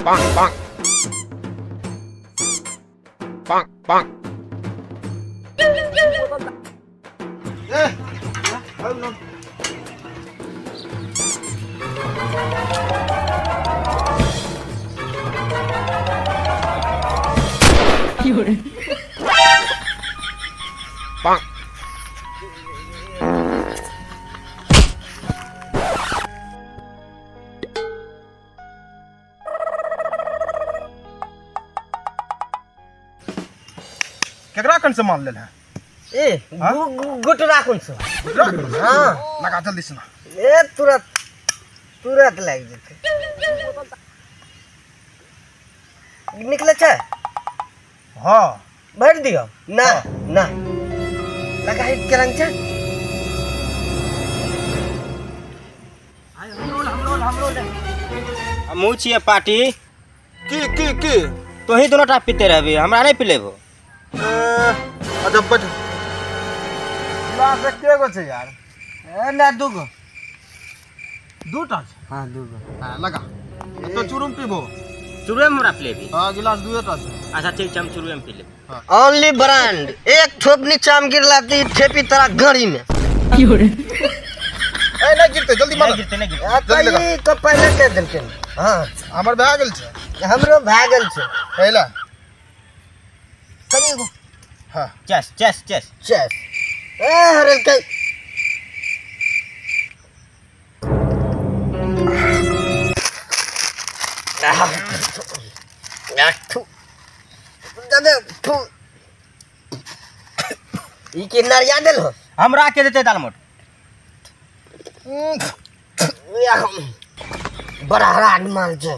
पांक पांक पांक पांक। ए आउ न पांक। केकरा कन से माल लेल है? ए गुटरा कन से। हां लगा जल्दी से ना। ए तुरंत तुरंत लाग जेतै। निकले छै? हां भर दियो ना ना लगा ही के रंग छै। हमरो हमरो हमरो हमहू छियै पार्टी। की की की तोही दोनों टा पीते रहबी, हमरा नहीं पिलेबो। अच्छा बैठ। गिलास के गो छै यार? ए ना दूगो। दूटा छै? हां दूगो। हां लगा। तो चूरूम पीबो? चूरूम हमरा पिलेबी। हां गिलास दुए टा छै। अच्छा ठीक छै, हम चूरूम पी लेब। Only brand. एक ठोप नीचा में गिरला त ठेपी तोरा गाड़ी में। ए नहीं गिरते, जल्दी मार। नहीं गिरते, नहीं गिरते। जल्दी लगा। तो पहले कह देलखिन। हां हमर भए गेल छै। हमरो भए गेल छै। पहला कनी गो। हां चेस चेस चेस चेस। ए हरल के ई के नरिया देल हो? हमरा के देते दालमोट। बड़ा हरान माल छै।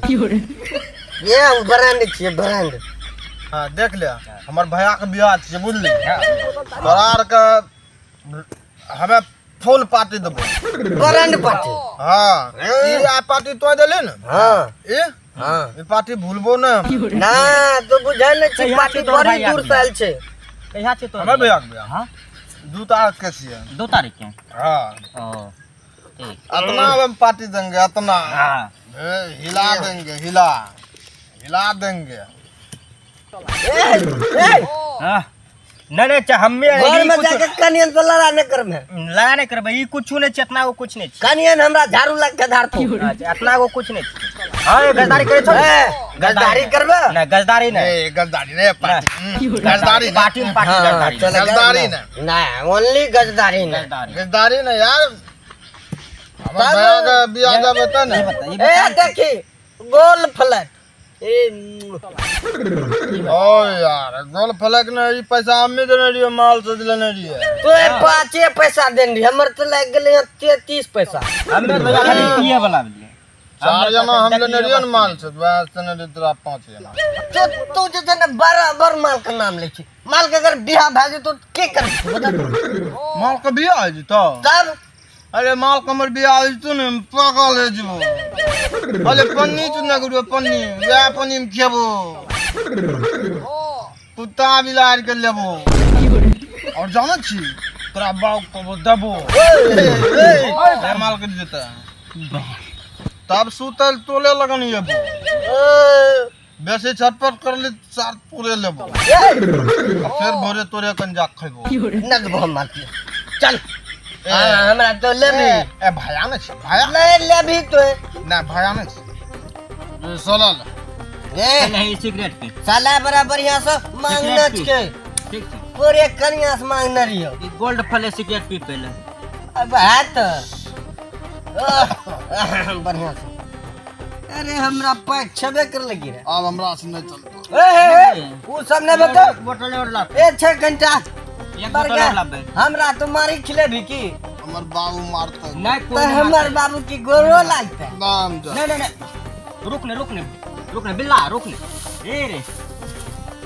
ये ब्रांड छियै, ब्रांड। हां देख ले, हमर भैया के बियाह छै बुझली। तोरा आर के हमे फुल पार्टी देबो। Brand party. हां ई आ पार्टी तो देले ने। हां ए हां ई पार्टी भूलबो ने ना। तो बुझल नै छै पार्टी बड़ी दूर से आयल छै। कहिया छै तो? हमर भैया के बियाह। हां 2 तारीख के छियै। 2 तारीख के? हां ओ ठीक। अतना हम पार्टी देंगे, अतना। हां हिला देंगे, हिला हिला देंगे। ए ए हां नहीं नहीं, हम्मे घर में जाके कनियन से लड़ा नहीं करबे। लड़ा नहीं करबे, ई कुछ नहीं छै, इतना को कुछ नहीं छै। कनियन हमरा झाड़ू लग के धारतो। अच्छा इतना को कुछ नहीं छै। हां गद्दारी करे छो? गद्दारी करबे? नहीं गद्दारी नहीं। ए गद्दारी नहीं पार्टी। गद्दारी पार्टी में पार्टी गद्दारी। गद्दारी नहीं ना, ओनली गद्दारी नहीं। गद्दारी नहीं यार। हमर भैया के बियाह देबे त ने। ए देखी गोल फ्लैट। ए ओ यार गोल फलक ने ई पैसा हम्मे देने रहियो, माल से लेने रहियो। तो 5 पैसा देने रहियो, हमर तो लाग गेलै 33 पैसा। हम्मे तो खाली पिए वाला भेलियै। 4 जना हम लेने रहियो ने माल से, वएह से ने तोरा 5 जना। तो तू जे ने बराबर माल के नाम लै छी। माल के अगर बियाह भए जेतौ त की करबी बता? माल के बियाह हो जेतौ तब? अरे माल के हमर बियाह हो जेतौ ने पागल हो जेबो। अरे पन्नी चुना करियो, पन्नी वएह पन्नी में खेबो, कुत्ता बिलाड़ के लेबो। और जानै छी तोरा बाप को देबो। ए माल के जेतै तब सुतल तोले लगन येबो। बेसी छटपट करली चार पूरे लेबो, फिर भोरे तोरे कंजा खैबो। न देबो हम माल के। चल हमरा तो लेबी। ए भया नै छै, भया ले लेबी तो ना, भया नै छै। साला ए नहीं सिगरेट पी साला बड़ा बढ़िया से मांगना छै। ठीक छै, पूरे कनिया से मांगना रहियो। ई गोल्ड फले सिगरेट पी पहले। अब है तो बढ़िया से। अरे हमरा पैक छबे कर लगी रे। अब हमरा से नहीं चलतो। ए ए उ सब नहीं बताओ। बोतल और ला। ए 6 घंटा एक बोतल और लाबे। हमरा तो मारी खिलेबी की? हमर बाबू मारते नहीं। तो हमर बाबू की गोरो लागते। नाम जा। नहीं नहीं नहीं, रुक ने रुक ने रुक ने बिल्ला रुक ने। ए रे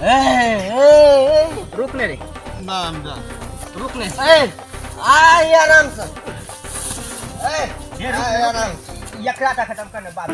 ए ए रुक ने रे। नाम जा रुक ने। ए आ आराम से। ए आराम एकरा टा खत्म करने बाद।